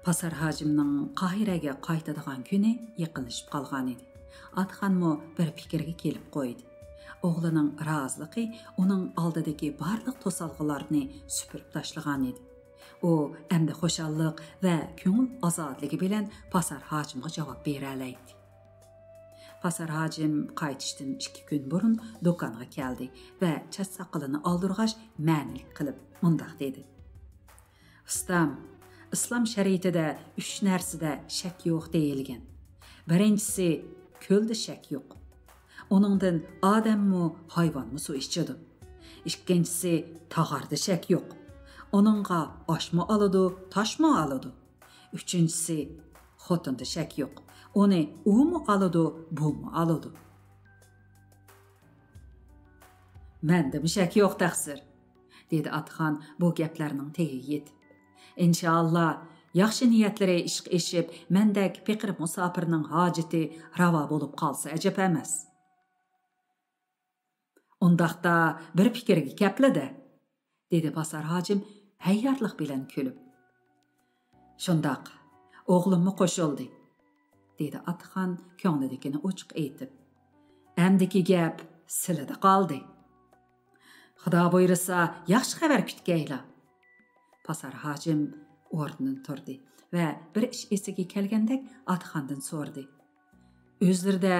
پاسار ھاجىمنىڭ قاھىرەگە قايتىدىغان كۈنى يېقىنلىشىپ قالغانىدى. ئاتىخانمۇ بىر پىكىرگە كېلىپ قويدى. ئوغلىنىڭ رازىلىقى ئۇنىڭ ئالدىدىكى بارلىق توسالغۇلارنى سۈپۈرۈپ تاشلىغانىدى. ئۇ ئەمدى خۇشاللىق ۋە كۆڭۈل ئازادىلىكى بىلەن پاسار ھاجىمغا جاۋاب بېرەلەيتتى. پاسار ھاجىم قايتىشتىن ئىككى كۈن بۇرۇن دۇكانغا كەلدى ۋە چاچ ساقىلىنى ئالدۇرغاچ، مەنىلىك قىلىپ مۇنداق دېدى: «ئۇستام، ئىسلام شەرىئىتىدە ئۈچ نەرسىدە شەك يوق دېيىلگەن. بىرىنچىسى، كۆلدە شەك يوق. ئۇنىڭدىن ئادەممۇ، ھايۋانمۇ سۇ ئىچىدۇ. ئىككىنچىسى، تاغاردا شەك يوق. ئۇنىڭغا ئاشمۇ ئالىدۇ، تاشمۇ ئالىدۇ. ئۈچىنچىسى، خوتۇندا شەك يوق. ئۇنى ئۇمۇ ئالىدۇ، بۇمۇ ئالىدۇ. مەندىمۇ شەك يوق، تەقسىر، دېدى ئاتىخان بۇ گەپلەرنىڭ تېگىگە يېتىپ. ئىنشائاللا، ياخشى نىيەتلىرى ئىشقا ئېشىپ، مەندەك پېقىر مۇساپىرنىڭ ھاجىتى راۋا بولۇپ قالسا ئەجەب ئەمەس. ئۇنداقتا بىر پىكىرگە كەپلا-دە، دېدى پاسار ھاجىم ھەييارلىق بىلەن كۈلۈپ. شۇنداق، ئوغلۇممۇ قوشۇلدى، دېدى ئاتىخان كۆڭلىدىكىنى ئوچۇق ئېيتىپ. ئەمدىكى گەپ سىلىدە قالدى. خۇدا بۇيرۇسا، ياخشى خەۋەر كۈتكەيلا. پاسار ھاجىم ئورنىدىن تۇردى ۋە بىر ئىش ئېسىگە كەلگەندەك ئاتىخاندىن سورىدى. ئۆزلىرىدە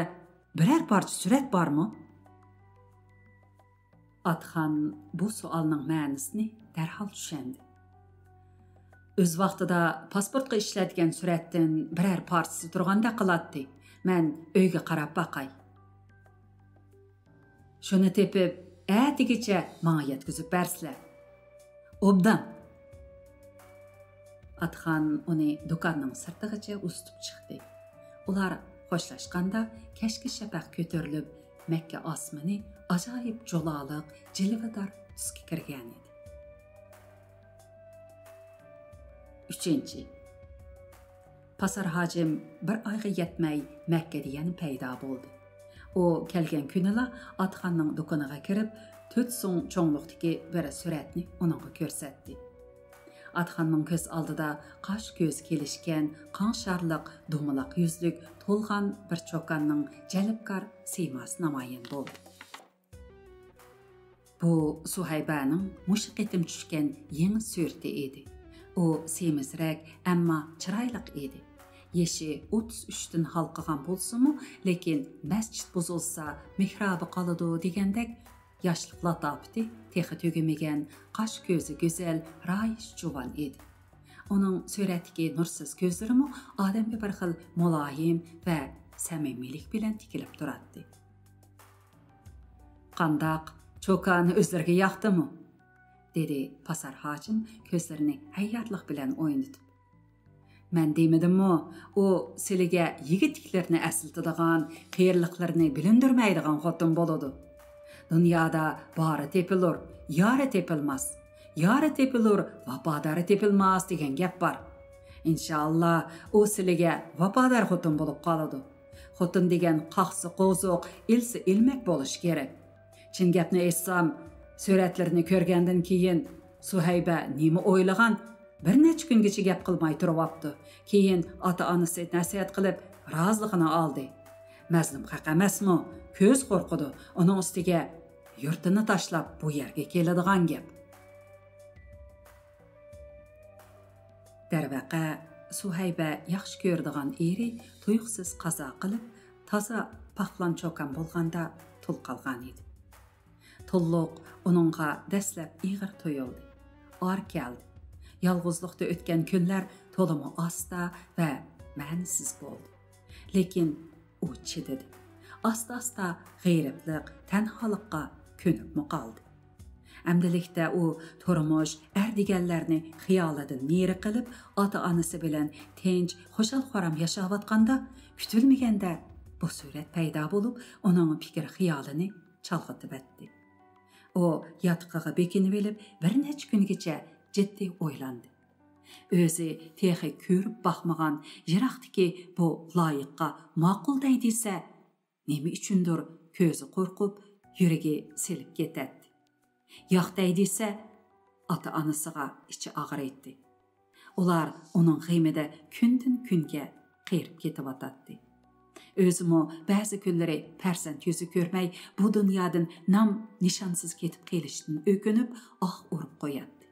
بىرەر پارچە سۈرەت بارمۇ؟ ئاتىخان بۇ سوئالنىڭ مەنىسىنى دەرھال چۈشەندى. ئۆز ۋاقتىدا پاسپورتقا ئىشلەتكەن سۈرەتتىن بىرەر پارچىسى تۇرغاندەك قىلاتتى. مەن ئۆيگە قاراپ باقاي. شۇنى تېپىپ، ئەتىگىچە ماڭا يەتكۈزۈپ بەرسىلە. ئوبدان! ئاتىخان ئۇنى دۇكاننىڭ سىرتىغىچە ئۇزىتىپ چىقتى. ئۇلار خوشلاشقاندا، كەچكى شەپەق كۆتۈرۈلۈپ، مەككە ئاسمىنى ئاجايىپ جۇلالىق، جىلۋىدار تۈسكە كىرگەنىدى. ئۈچىنچى. پاسار ھاجىم بىر ئايغا يەتمەي مەككىدە يەنە پەيدا بولدى. ئۇ كەلگەن كۈنىلا ئاتىخاننىڭ دۇكىنىغا كىرىپ، تۆت سۇڭ چوڭلۇقتىكى بىر سۈرەتنى ئۇنىڭغا كۆرسەتتى. ئاتىخاننىڭ كۆز ئالدىدا قاش-كۆزى كېلىشكەن، قاڭشارلىق، دومىلاق يۈزلۈك، تولغان بىر چوكاننىڭ جەلپكار سىيماسى نامايان بولدى. بۇ سۇھەيبەنىڭ مۇشۇ قېتىم چۈشكەن يېڭى سۈرىتى ئىدى. ئۇ سېمىزرەك، ئەمما چىرايلىق ئىدى. يېشى ئوتتۇز ئۈچتىن ھالقىغان بولسىمۇ، لېكىن مەسچىت بۇزۇلسا، مېھرابى قالىدۇ دېگەندەك، ياشلىق لاتاپىتى تېخى تۈگىمىگەن، قاش-كۆزى گۈزەل، رايىش جۇۋان ئىدى. ئۇنىڭ سۈرەتتىكى نۇرسىز كۆزلىرىمۇ ئادەمگە بىر خىل مۇلايىم ۋە سەمىمىيلىك بىلەن تىكىلىپ تۇراتتى. «قانداق، چوكان ئۆزلىرىگە ياقتىمۇ؟» دېدى پاسار ھاجىم كۆزلىرىنى ھەييارلىق بىلەن ئوينىتىپ. «مەن دېمىدىممۇ، ئۇ سىلىگە يىگىتلىكلىرىنى ئەسلىتىدىغان، قېرىلىقلىرىنى بىلىندۈرمەيدىغان خوتۇن بولىدۇ. دۇنيادا بارى تېپىلۇر، يارى تېپىلماس. يارى تېپىلۇر، ۋاپادارى تېپىلماس دېگەن گەپ بار. ئىنشائاللا، ئۇ سىلىگە ۋاپادار خوتۇن بولۇپ قالىدۇ. خوتۇن دېگەن قاقسا قوزۇق، ئىلسا ئىلمەك بولۇشى كېرەك. چىن گەپنى ئېيتسام، سۈرەتلىرىنى كۆرگەندىن كېيىن سۇھەيبە نېمە ئويلىغان، بىر نەچچە كۈنگىچە گەپ قىلماي تۇرۇۋاپتۇ. كېيىن ئاتا-ئانىسى نەسىھەت قىلىپ، رازىلىقىنى ئالدى. مەزلۇم خەق ئەمەسمۇ، كۆز قورقىدۇ. ئۇنىڭ ئۈستىگە يۇرتىنى تاشلاپ، بۇ يەرگە كېلىدىغان گەپ.» دەرۋەقە، سۇھەيبە ياخشى كۆرىدىغان ئېرى تۇيۇقسىز قازا قىلىپ، تازا پاقلان چوكان بولغاندا تۇل قالغانىدى. تۇللۇق ئۇنىڭغا دەسلەپ ئېغىر تۇيۇلدى. ئار كەلدى. يالغۇزلۇقتا ئۆتكەن كۈنلەر تولىمۇ ئاستا ۋە مەنىسىز بولدى. لېكىن ئۇ چىدىدى. ئاستا-ئاستا غېرىبلىق، تەنھالىققا كۆنۈپمۇ قالدى. ئەمدىلىكتە ئۇ تۇرمۇش، ئەر دېگەنلەرنى خىيالىدىن نېرى قىلىپ، ئاتا-ئانىسى بىلەن تىنچ، خۇشال-خۇرام ياشاۋاتقاندا، كۈتۈلمىگەندە بۇ سۈرەت پەيدا بولۇپ، ئۇنىڭ پىكىر-خىيالىنى چالغىتىۋەتتى. ئۇ ياتىقىغا بېكىنىۋېلىپ، بىر نەچچە كۈنگىچە جىددىي ئويلاندى. ئۆزى تېخى كۆرۈپ باقمىغان يىراقتىكى بۇ لايىققا ماقۇل دەي دېسە، نېمە ئۈچۈندۇر كۆزى قورقۇپ، يۈرىكى سېلىپ كېتەتتى. ياق دەي دېسە، ئاتا-ئانىسىغا ئىچى ئاغرىيتتى. ئۇلار ئۇنىڭ غېمىدە كۈندىن-كۈنگە قېرىپ كېتىۋاتاتتى. ئۆزىمۇ بەزى كۈنلىرى پەرزەنت يۈزى كۆرمەي، بۇ دۇنيادىن نام-نىشانسىز كېتىپ قېلىشىدىن ئۆكۈنۈپ، ئاھ ئۇرۇپ قوياتتى.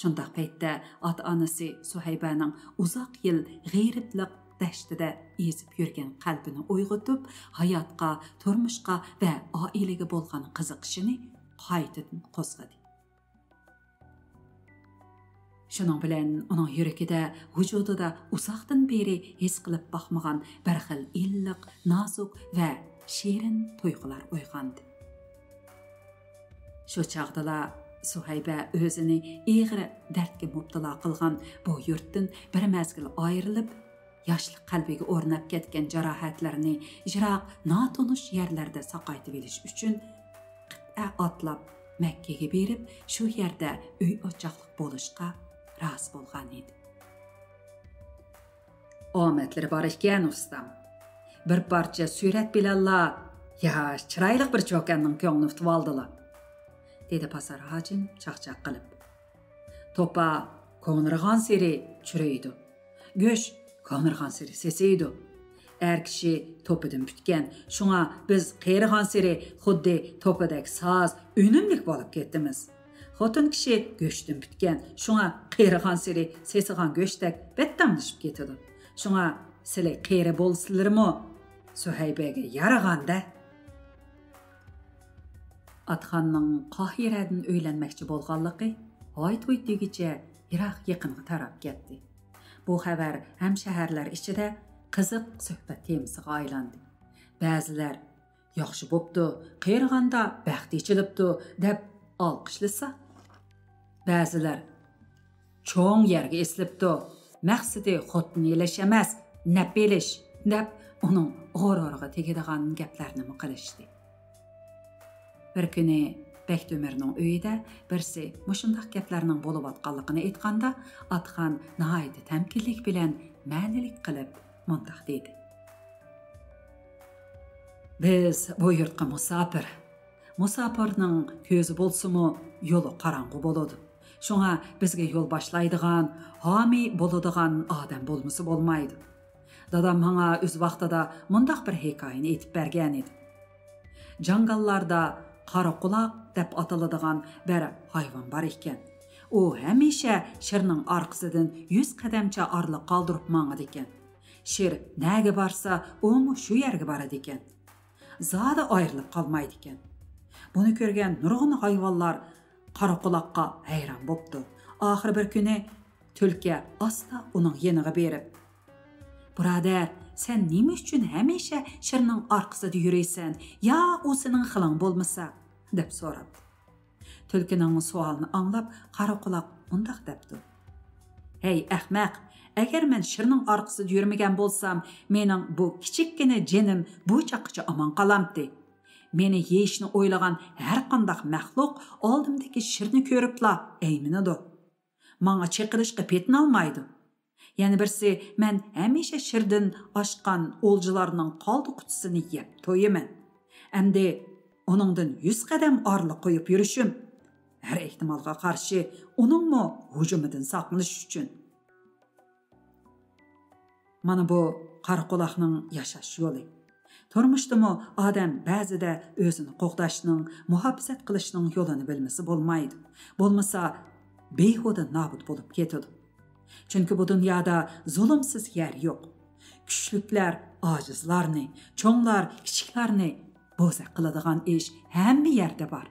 شۇنداق پەيتتە ئاتا-ئانىسى سۇھەيبەنىڭ ئۇزاق يىل غېرىبلىق دەشتىدە ئېزىپ يۈرگەن قەلبىنى ئويغىتىپ، ھاياتقا، تۇرمۇشقا ۋە ئائىلىگە بولغان قىزىقىشىنى قايتىدىن قوزغىدى. شۇنىڭ بىلەن ئۇنىڭ يۈرىكىدە، ۋۇجۇدىدا ئۇزاقتىن بېرى ھېس قىلىپ باقمىغان بىر خىل ئىللىق، نازۇك ۋە شېرىن تۇيغۇلار ئويغاندى. شۇ چاغدىلا سۇھەيبە ئۆزىنى ئېغىر دەردكە مۇپتىلا قىلغان بۇ يۇرتتىن بىر مەزگىل ئايرىلىپ، ياشلىق قەلبىگە ئورناپ كەتكەن جاراھەتلىرىنى يىراق، ناتونۇش يەرلەردە ساقايتىۋېلىش ئۈچۈن قىتئە ئاتلاپ مەككىگە بېرىپ، شۇ يەردە ئۆي-ئوچاقلىق بولۇشقا رازى بولغان ئىدى. ئامەتلىرى بار ئىكەن، ئۇستام. بىر پارچە سۈرەت بىلەنلا ياش، چىرايلىق بىر چوكاننىڭ كۆڭلىنى تۇتۇۋالدىلا، دېدى پاسار ھاجىم چاقچاق قىلىپ. توپا كونىرىغانسېرى چۈرۈيدۇ. گۆش كونىرىغانسېرى سېسىيدۇ. ئەر كىشى توپىدىن پۈتكەن، شۇڭا بىز قېرىغانسېرى خۇددى توپىدەك ساز، ئۈنۈملۈك بولۇپ كەتتىمىز. خوتۇن كىشى گۆشتىن پۈتكەن، شۇڭا قېرىغانسېرى سېسىغان گۆشتەك بەتتاملىشىپ كېتىدۇ. شۇڭا سىلى قېرى بولسىلىرىمۇ سۇھەيبەگە يارىغان-دە. ئاتخاننىڭ قاھىرەدىن ئۆيلەنمەكچى بولغانلىقى ھايت-ھۇيت دېگۈچە يىراق-يېقىنغا تاراپ كەتتى. بۇ خەۋەر ھەمشەھەرلەر ئىچىدە قىزىق سۆھبەت تېمىسىغا ئايلاندى. بەزىلەر «ياخشى بوپتۇ، قېرىغاندا بەختى ئېچىلىپتۇ» دەپ ئالقىشلىسا، بەزىلەر «چوڭ يەرگە ئېسىلىپتۇ، مەقسىتى خوتۇن ئېلىش ئەمەس، نەپ ئېلىش» دەپ ئۇنىڭ غۇرۇرىغا تېگىدىغان گەپلەرنىمۇ قىلىشتى. بىر كۈنى بەكتە ئۆمەرنىڭ ئۆيىدە بىرسى مۇشۇنداق گەپلەرنىڭ بولۇۋاتقانلىقىنى ئېيتقاندا، ئاتخان ناھايىتى تەمكىنلىك بىلەن مەنىلىك قىلىپ مۇنداق دېدى: «بىز بۇ يۇرتقا مۇساپىر. مۇساپىرنىڭ كۆزى بولسىمۇ، يولى قاراڭغۇ بولىدۇ. شۇڭا بىزگە يول باشلايدىغان، ھامىي بولىدىغان ئادەم بولمىسا بولمايدۇ. دادام ماڭا ئۆز ۋاقتىدا مۇنداق بىر ھېكايىنى ئېيتىپ بەرگەن ئىدى. جاڭگاللاردا قارا قۇلاق دەپ ئاتىلىدىغان بىر ھايۋان بار ئىكەن. ئۇ ھەمىشە شىرنىڭ ئارقىسىدىن يۈز قەدەمچە ئارىلىق قالدۇرۇپ ماڭىدىكەن. شىر نەگە بارسا، ئۇمۇ شۇ يەرگە بارىدىكەن. زادى ئايرىلىپ قالمايدىكەن. بۇنى كۆرگەن نۇرغۇن ھايۋانلار قارا قۇلاققا ھەيران بوپتۇ. ئاخىرى بىر كۈنى تۈلكە ئاستا ئۇنىڭ يېنىغا بېرىپ، بۇرادەر، سەن نېمە ئۈچۈن ھەمىشە شىرنىڭ ئارقىسىدا يۈرىسەن؟ يا ئۇ سېنىڭ خىلىڭ بولمىسا؟ دەپ سوراپتۇ. تۈلكىنىڭ سوئالىنى ئاڭلاپ، قارا قۇلاق مۇنداق دەپتۇ: ھەي، ئەخمەق! ئەگەر مەن شىرنىڭ ئارقىسىدا يۈرمىگەن بولسام، مېنىڭ بۇ كىچىككىنە جېنىم بۇ چاغقىچە ئامان قالامتى. مېنى يېيىشنى ئويلىغان ھەرقانداق مەخلۇق ئالدىمدىكى شىرنى كۆرۈپلا ئەيمىنىدۇ. ماڭا چېقىلىشقا پېتىنالمايدۇ. يەنە بىرسى، مەن ھەمىشە شىردىن ئاشقان ئولجىلارنىڭ قالدى قۇتىسىنى يەپ تويىمەن. ئەمدى ئۇنىڭدىن يۈز قەدەم ئارىلىق قويۇپ يۈرۈشۈم، ھەر ئېھتىمالغا قارشى، ئۇنىڭمۇ ھۇجۇمىدىن ساقلىنىش ئۈچۈن. مانا بۇ قارا قۇلاقنىڭ ياشاش يولى. تۇرمۇشتىمۇ ئادەم بەزىدە ئۆزىنى قوغداشنىڭ، مۇھاپىزەت قىلىشنىڭ يولىنى بىلمىسە بولمايدۇ. بولمىسا، بىھۇدە نابۇت بولۇپ كېتىدۇ. چۈنكى بۇ دۇنيادا زۇلۇمسىز يەر يوق. كۈچلۈكلەر ئاجىزلارنى، چوڭلار كىچىكلەرنى بوزەك قىلىدىغان ئىش ھەممە يەردە بار.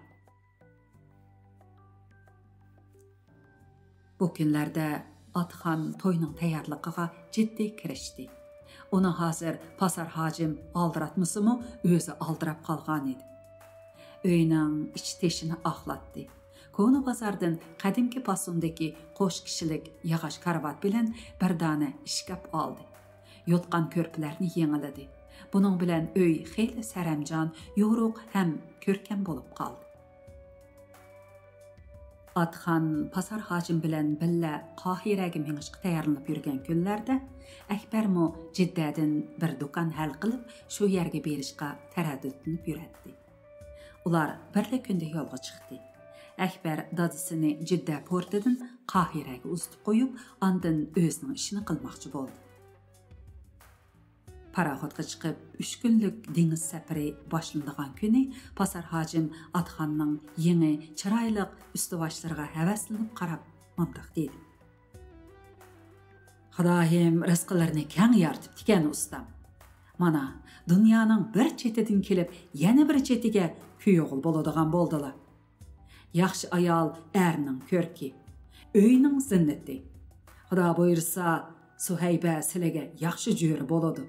بۇ كۈنلەردە ئاتخان توينىڭ تەييارلىقىغا جىددىي كىرىشتى. ئۇنى ھازىر پاسار ھاجىم ئالدىراتمىسىمۇ، ئۆزى ئالدىراپ قالغانىدى. ئۆينىڭ ئىچ تېشىنى ئاقلاتتى. كونا بازاردىن قەدىمكى پاسوندىكى قوش كىشىلىك ياغاچ كارىۋات بىلەن بىر دانە ئىشكاپ ئالدى. يوتقان كۆرپىلەرنى يېڭىلىدى. بۇنىڭ بىلەن ئۆي خېلى سەرەمجان، يورۇق ھەم كۆركەم بولۇپ قالدى. ئاتخان پاسار ھاجىم بىلەن بىللە قاھىرەگە مېڭىشقا تەييارلىنىپ يۈرگەن كۈنلەردە، ئەكبەرمۇ جىددەدىن بىر دۇكان ھەل قىلىپ، شۇ يەرگە بېرىشقا تەرەددۇتلىنىپ يۈرەتتى. ئۇلار بىرلا كۈندە يولغا چىقتى. ئەكبەر دادىسىنى جىددە پورتىدىن قاھىرەگە ئۇزىتىپ قويۇپ، ئاندىن ئۆزىنىڭ ئىشىنى قىلماقچى بولدى. پاراخوتقا چىقىپ، ئۈچ كۈنلۈك دېڭىز سەپىرى باشلىنىدىغان كۈنى پاسار ھاجىم ئاتخاننىڭ يېڭى، چىرايلىق ئۈستىۋاشلىرىغا ھەۋەسلىنىپ قاراپ مۇنداق دېدى: خۇدايىم رىزقىلىرىنى كەڭ يارىتىپتىكەن، ئۇستام. مانا، دۇنيانىڭ بىر چېتىدىن كېلىپ، يەنە بىر چېتىگە كۈيئوغۇل بولىدىغان بولدىلا. ياخشى ئايال ئەرنىڭ كۆركى. ئۆينىڭ زىننىتى. خۇدا بۇيرۇسا، سۇھەيبە سىلىگە ياخشى جۆرە بولىدۇ.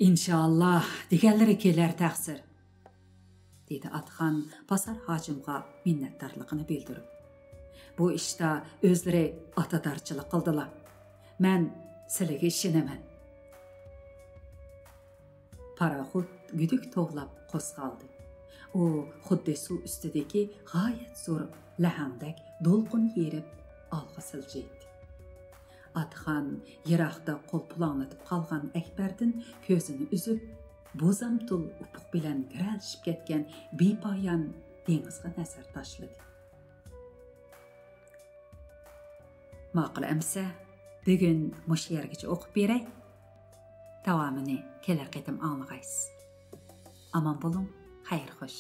ئىنشائاللا، دېگەنلىرى كېلەر تەقسىر، دېدى ئاتىخان پاسار ھاجىمغا مىننەتدارلىقىنى بىلدۈرۈپ. بۇ ئىشتا ئۆزلىرى ئاتىدارچىلىق قىلدىلا. مەن سىلىگە ئىشىنىمەن. پاراخوت گۈدۈك توۋلاپ قوزغالدى. ئۇ خۇددى سۇ ئۈستىدىكى غايەت زور لەھەڭدەك دولقۇن يېرىپ ئالغا سىلجىيتتى. ئاتىخان يىراقتا قول پۇلاڭلىتىپ قالغان ئەكبەردىن كۆزىنى ئۈزۈپ، بوزامتۇل ئۇپۇق بىلەن گىرەلىشىپ كەتكەن بىپايان دېڭىزغا نەزەر تاشلىدى. ماقۇل ئەمىسە، بۈگۈن مۇشۇ يەرگىچە ئوقۇپ بېرەي. داۋامىنى كېلەر قېتىم ئاڭلىغايسىز. ئامان بولۇڭ، خەير خوش.